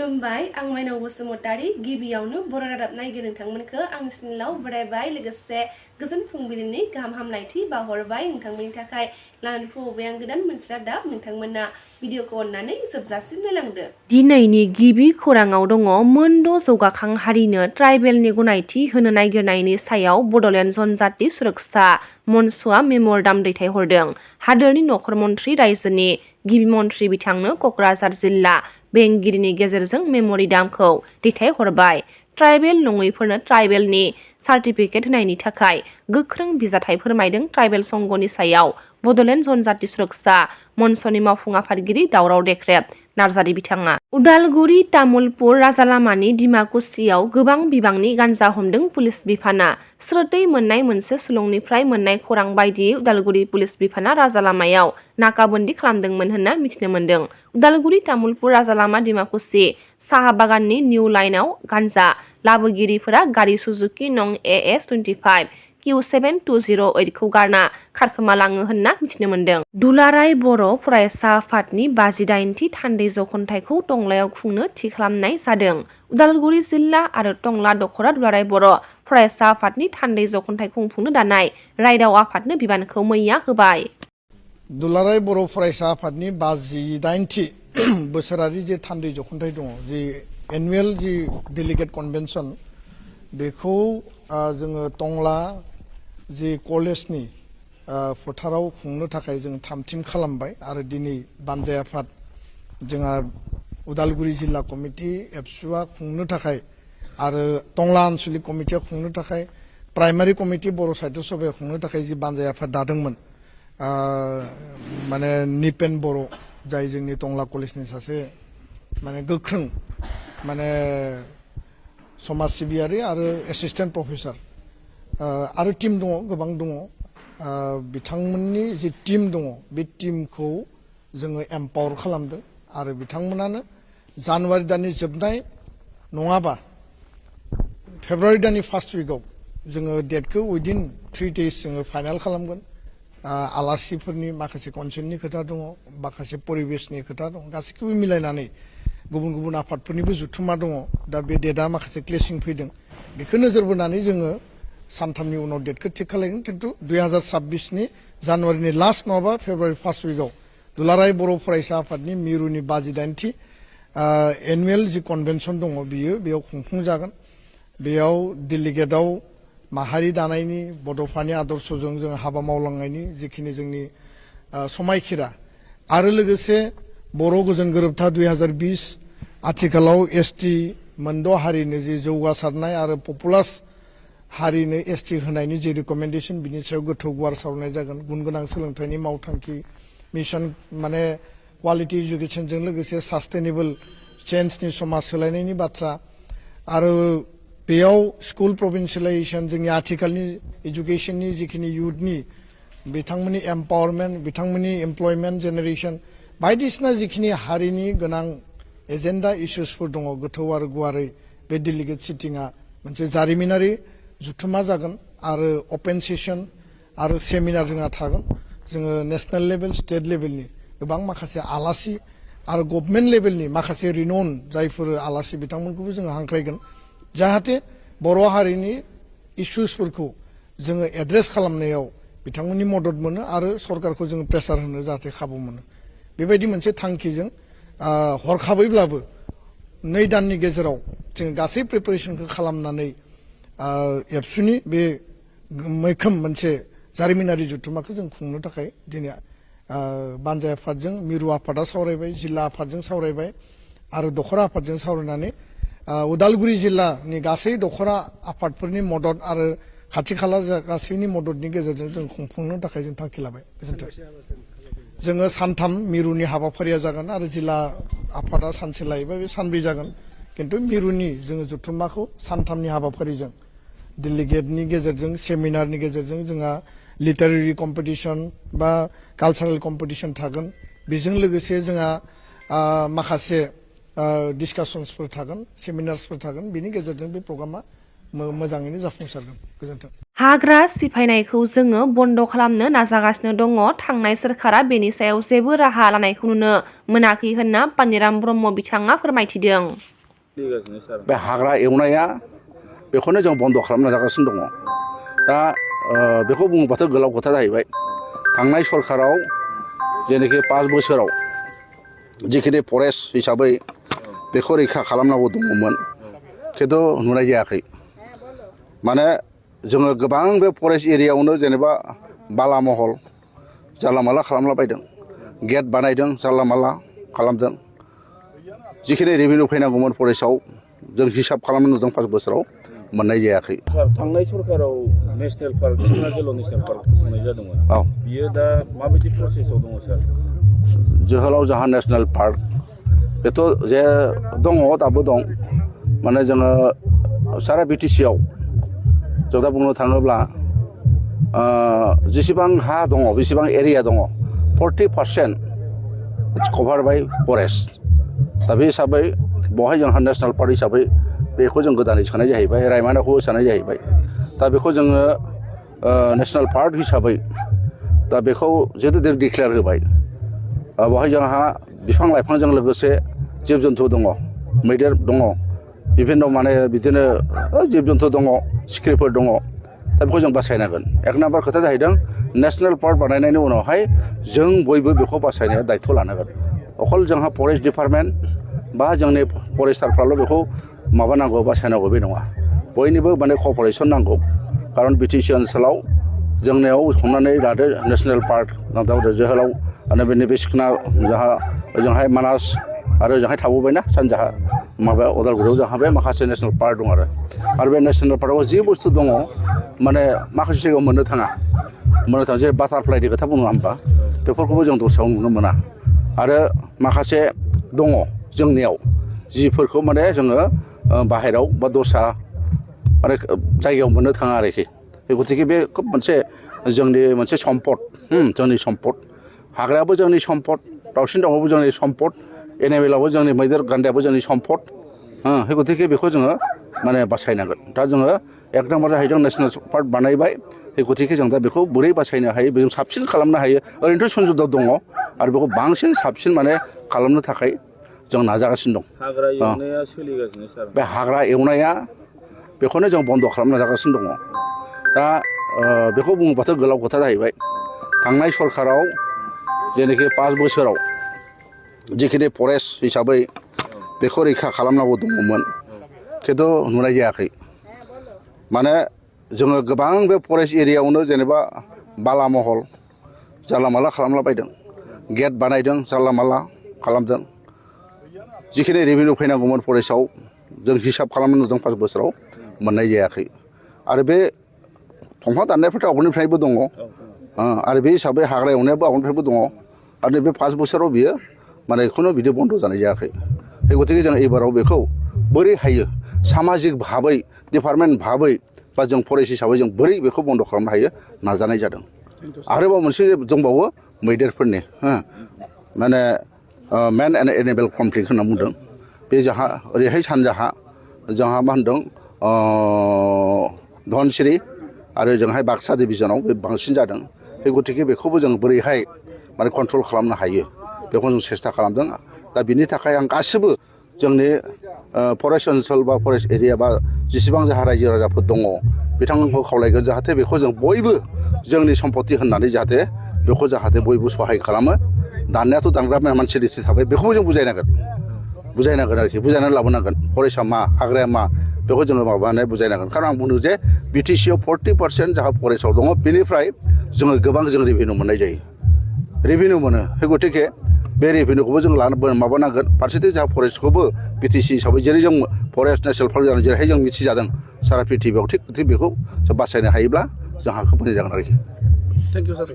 खुलुमबाय आं माइनाव बसुमतारी गिबियावनो बर' रादाब नायगिरि नोंथांमोनखौ आंनि चेनेलाव बरायबाय लोगोसे गोजोन फुंबिलिनि गाहाम हामलायथि बावहरबाय नोंथांमोननि थाखाय लानानै फैबाय आं गोदान मोनसे रादाब नोंथांमोना भिडिअखौ अननानै जोबजासिम नायलांदो। दिनैनि गिबि खौराङाव दङ मोनद' जौगाखां हारिनो ट्राइबेलनि गनायथि होनो नागिरनायनि सायाव बड'लेण्ड जनजाति सुरक्षा मन्चआ मेम'रेन्डाम दैथायहरदों। हादोरनि नखर मन्थ्रि रायजोनि गिबि मन्थ्रि बिथांनो क'क्राझार जिल्ला बेंगिरिनि गेजेरजों मेम'रेन्डामखौ दैथायहरबाय। ट्राइबेल नङैफोरनो ट्राइबेलनि सार्टिफिकेट होनायनि थाखाय गोख्रों बिजाथाइ फोरमायदों ट्राइबेल संघनि सायाव बड'लेण्ड जनजाति सुरक्षा मन्चनि मावफुं आफादगिरि दावराव देख्रेब नार्जारि बिथाङा। उदालगुरि तामुलपुर राजालामानि डिमाकुसियाव गोबां बिबांनि गान्जा हमदों पुलिस बिफाना। स्रोदै मोननाय मोनसे सुलुंनिफ्राय मोननाय खौरां बायदियै उदालगुरि पुलिस बिफाना राजालामायाव नाकाबन्दी खालामदोंमोन होनना मिथिनो मोन्दों। उदालगुरि तामुलपुर राजालामा डिमाकुसि साहा बागाननि निउ लाइनआव गान्जा लाबोगिरिफोरा गारि सुजुकी नं AS25 Q7208 खौ गारना खारखोमालाङो होनना मिथिनो मोन्दों। दुलाराय बर' फरायसा आफादनि 58थि थान्दै जखनथाइखौ टंलायाव खुंनो थि खालामनाय जादों। उदालगुरि जिल्ला आरो टंला दख'रा दुलाराय बर' फरायसा आफादनि थान्दै जखनथाइ खुंफुंनो दानाय रायदाव आफादनो बिबानखौ मैया होबाय। दुलाराय बर' फरायसा आफादनि 58थि बोसोरारि जे थान्दै जखनथाइ दङ जि एनुवेल जि डेलिगेट कनभेनसन बेखौ जोङो टंला जि कलेजनि फोथाराव खुंनो थाखाय जों थामथिम खालामबाय आरो दिनै बानजाय आफाद जोंहा उदालगुरि जिल्ला कमिटि एबसुआ खुंनो थाखाय आरो टंला आन्सलिक कमिटिया खुंनो थाखाय प्राइमारि कमिटि बर' साहित्य सभाया खुंनो थाखाय जि बानजाय आफाद दादोंमोन माने निपेन बर' जाय जोंनि टंला कलेजनि सासे माने गोख्रों माने समाज सिबियारि आरो एसिस्टेन्ट प्रफेसार आरो टीम दङ गोबां दङ बिथांमोननि जि टीम दङ बे टीमखौ जोङो एम्पावर खालामदों आरो बिथांमोनानो जानुवारि दाननि जोबनाय नङाबा फेब्रुवारि दाननि फार्स्ट उइकआव जोङो डेटखौ उइदिन 3 days जोङो फाइनाल खालामगोन। आलासिफोरनि माखासे कनसेन्टनि खोथा दङ माखासे परिबेसनि खोथा दं गासैखौबो मिलायनानै गुबुन गुबुन आफादफोरनिबो जुथुमा दङ दा बे डेटआ माखासे क्लेसिं फैदों बेखौ नोजोर बोनानै जोङो सानथामनि उनाव डेटखौ थिग खालामगोन खिन्थु 2026नि जानुवारिनि लास्ट नङाबा फेब्रुवारि फार्स्ट उइकआव दुलाराय बर' फरायसा आफादनि मिरुनि 58थि एनुवेल जि कनभेनसन दङ बेयाव खुंफुंजागोन। बेयाव डेलिगेटआव माहारि दानायनि बड'फानि आदर्शजों जों हाबा मावलांनायनि जिखिनि जोंनि समायखिरा आरो लोगोसे बर' गोजोन गोरोबथा 2020 आथिखालाव ST मोनद' हारिनो जि जौगासारनाय आरो पपुलास हारिनो ST होनायनि जि रिकमेन्डेसन बिनि सायाव गोथौ गुवार सावरायनाय जागोन। गुन गोनां सोलोंथाइनि मावथांखि मिशन माने क्वालिटि इडुकेसनजों लोगोसे सास्टेनेबल चेन्जनि समाज सोलायनायनि बाथ्रा आरो बेयाव स्कुल प्रभिन्सियेलाइजेसन जोंनि आथिखालनि इडुकेसननि जिखिनि इयुथनि बिथांमोननि एम्पावारमेन्ट बिथांमोननि एमप्लयमेन्ट जेनेरेसन बायदिसिना जिखिनि हारिनि गोनां एजेन्डा इस्युसफोर दङ गोथौ आरो गुवारै बे डेलिगेट सिटिंआ मोनसे जारिमिनारि जुथुमा जागोन आरो अपेन सेसन आरो सेमिनार जोंहा थागोन। जोङो नेसनेल लेभेल स्टेट लेभेलनि गोबां माखासे आलासि आरो गभर्नमेन्ट लेभेलनि माखासे रिनन जायफोर आलासि बिथांमोनखौबो जोङो हांख्रायगोन जाहाथे बर' हारिनि इस्युसफोरखौ जोङो एड्रेस खालामनायाव बिथांमोननि मदद मोनो आरो सरकारखौ जोङो प्रेसार होनो जाहाथे खाबु मोनो बेबायदि मोनसे थांखिजों हरखाबैब्लाबो 2 दाननि गेजेराव जों गासै प्रिपारेसनखौ खालामनानै एबसुनि बे मैखोम मोनसे जारिमिनारि जुथुमाखौ जों खुंनो थाखाय दिनै बानजाय आफादजों मिरु आफादा सावरायबाय जिल्ला आफादजों सावरायबाय आरो दख'रा आफादजों सावरायनानै उदालगुरि जिल्लानि गासै दख'रा आफादफोरनि मदद आरो खाथि खाला गासैनि मददनि गेजेरजों जों खुंफुंनो थाखाय जों थांखि लाबाय। गोजोन्थों। जोङो सानथाम मिरुनि हाबाफारिया जागोन आरो जिल्ला आफादा सानसे लायोबा बे सानब्रै जागोन खिन्थु मिरुनि जोङो जुथुमाखौ सानथामनि हाबाफारिजों डेलिगेटनि गेजेरजों सेमिनारनि गेजेरजों जोंहा लिटारेरि कम्पिटिसन बा कालचारेल कम्पिटिसन थागोन बेजों लोगोसे जोंहा माखासे डिसकासन्सफोर थागोन सेमिनार्सफोर थागोन बेनि गेजेरजों बे प्रग्रामा मोजाङैनो जाफुंसारगोन। गोजोन्थों। हाग्रा सिफायनायखौ जोङो बन्द खालामनो नाजागासिनो दङ थांनाय सोरखारा बेनि सायाव जेबो राहा लानायखौ नुनो मोनाखै होनना पानिराम ब्रह्म बिथाङा फोरमायथिदों। बे हाग्रा एवनाया बेखौनो जों बन्द' खालामनो नाजागासिनो दङ दा बेखौ बुङोबाथ' गोलाव खोथा जाहैबाय थांनाय सरकाराव जेनाखि 5 बोसोराव जिखिनि फरेस्ट हिसाबै बेखौ रैखा खालामनांगौ दङमोन खिन्थु नुनाय जायाखै माने जोङो गोबां बे फरेस्ट एरियायावनो जेनेबा बाला महल जानला माला खालामला बायदों गेट बानायदों जानला माला खालामदों जिखिनि रेभिनिउ फैनांगौमोन फरेस्टआव जों हिसाब खालामनो नुदों 5 बोसोराव मोननाय जायाखै थांनाय सरकाराव नेशनेल पार्क जोहोलाव नेशनेल पार्क फसंनाय जादोंमोन औ बियो दा माबायदि प्रसेसआव दङ सार जोहोलाव जाहा नेशनेल पार्क बेथ' जे दङ दाबो दं माने जोङो सारा बिटिसिआव जों दा बुंनो थाङोब्ला जेसेबां हा दङ बेसेबां एरिया दङ 40% इट्स कभार बाय फरेस्ट दा बे हिसाबै बेवहाय जोंहा नेशनेल पार्क हिसाबै बेखौ जों गोदानै सोनाय जाहैबाय रायमनाखौ सोनाय जाहैबाय दा बेखौ जोङो नेशनेल पार्क हिसाबै दा बेखौ जिहेतु जों डिक्लेयार होबाय बेवहाय जोंहा बिफां लाइफांजों लोगोसे जिब जन्थु दङ मैदेर दङ बिभिन्न माने बिदिनो जिब जन्थु दङ सिख्रिफोर दङ दा बेखौ जों बासायनांगोन 1 नाम्बार खोथा जाहैदों नेशनेल पार्क बानायनायनि उनावहाय जों बयबो बेखौ बासायनाया दायथ' लानांगोन अकल जोंहा फरेस्ट डिपार्टमेन्ट बा जोंनि फरेस्टारफ्राल' बेखौ माबानांगौ बासायनांगौ बे नङा बयनिबो माने क'पारेसन नांगौ खारन बिटिसि ओनसोलाव जोंनियाव हमनानै लादो नेशनेल पार्क जोहोलाव आरो बेनि सिखना जाहा ओजोंहाय मानास आरो ओजोंहाय थाबोबायना सानजाहा माबायाव उदालगुरियाव जोंहा बे माखासे नेशनेल पार्क दं आरो बे नेशनेल पार्कआव जि बुस्थु दङ माने माखासे जायगायाव मोननो थाङा जेरै बाटारफ्लाइनि खोथा बुङो होमबा बेफोरखौबो जों दस्रायाव नुनो मोना आरो माखासे दङ जोंनियाव जिफोरखौ माने जोङो बाहेरायाव बा दस्रा माने जायगायाव मोननो थाङा आरोखि गतिके बे खोब मोनसे जोंनि मोनसे सम्पद जोंनि सम्पद हाग्रायाबो जोंनि सम्पद दाउसिन दाउआबो जोंनि सम्पद एनिमेलाबो जोंनि मैदेर गान्दायाबो जोंनि सम्पद गतिके बेखौ जोङो माने बासायनांगोन दा जोङो 1 नाम्बार जाहैदों नेशनेल पार्क बानायबाय गतिके जों दा बेखौ बोरै बासायनो हायो बेजों साबसिन खालामनो हायो ओरैनोथ' सुजुग दङ आरो बेखौ बांसिन साबसिन माने खालामनो थाखाय जों नाजागासिनो दं हाग्रा एवनाया सोलिगासिनो सार बे हाग्रा एवनाया बेखौनो जों बन्द' खालामनो नाजागासिनो दङ दा बेखौ बुङोबाथ' गोलाव खोथा जाहैबाय थांनाय सरकाराव जेनाखि 5 बोसोराव जिखिनि फरेस्ट हिसाबै बेखौ रैखा खालामनांगौ दङमोन खिन्थु नुनाय जायाखै माने जोङो गोबां बे फरेस्ट एरियायावनो जेनेबा बाला महल जानला माला खालामला बायदों गेट बानायदों जानला माला खालामदों जिखिनि रेभिनिउ फैनांगौमोन फरेस्टआव जों हिसाब खालामनो नुदों 5 बोसोराव मोननाय जायाखै आरो बे दंफां दाननायफ्राथ' आवगोलनिफ्रायबो दङ आरो बे हिसाबै हाग्रा एवनायाबो आवगोलनिफ्रायबो दङ आरो नैबे 5 बोसोराव बियो माने खुनु बिदि बन्द' जानाय जायाखै गतिके जों एबाराव बेखौ बोरै हायो सामाजिक भाबै डिपार्टमेन्ट भाबै बा जों फरेस्ट हिसाबै जों बोरै बेखौ बन्द' खालामनो हायो नाजानाय जादों आरोबाव मोनसे दंबावो मैदेरफोरनि माने मेन एन्ड एनिमेल कनफ्लिक्ट होनना बुंदों बे जोंहा ओरैहाय सानजाहा जोंहा मा होनदों धनसिरि आरो जोंहाय बाक्सा डिभिजनाव बे बांसिन जादों गतिके बेखौबो जों बोरैहाय माने कन्ट्रल खालामनो हायो बेखौ जों सेस्था खालामदों दा बिनि थाखाय आं गासिबो जोंनि फरेस्ट ओनसोल बा फरेस्ट एरिया बा जेसेबां जोंहा रायजो राजाफोर दङ बिथांमोनखौ खावलायगोन जाहाथे बेखौ जों बयबो जोंनि सम्पति होननानै जाहाथे बेखौ जाहाथे बयबो सहाय खालामो दाननायाथ' दानग्रा मानसि रिथि थाबाय बेखौबो जों बुजायनांगोन आरोखि बुजायनानै लाबोनांगोन फरेस्टआ मा हाग्राया मा बेखौ जोङो माबानानै बुजायनांगोन खारन आं बुंदों जे बिटिसिआव 40% जाहा फरेस्टआव दङ बेनिफ्राय जोङो गोबां जों रेभिनिउ मोननाय जायो रेभिनिउ मोनो गतिके बे रेभिनिउखौबो जों माबानांगोन फारसेथिं जोंहा फरेस्टखौबो बिटिसि हिसाबै जेरै जों फरेस्ट नेशनेल पार्क जानानै जेरैहाय जों मिथिजादों सारा पृथिबियाव थिग बेखौ जों बासायनो हायोब्ला जोंहा खोब मोजां जागोन आरोखि थेंक इउ सार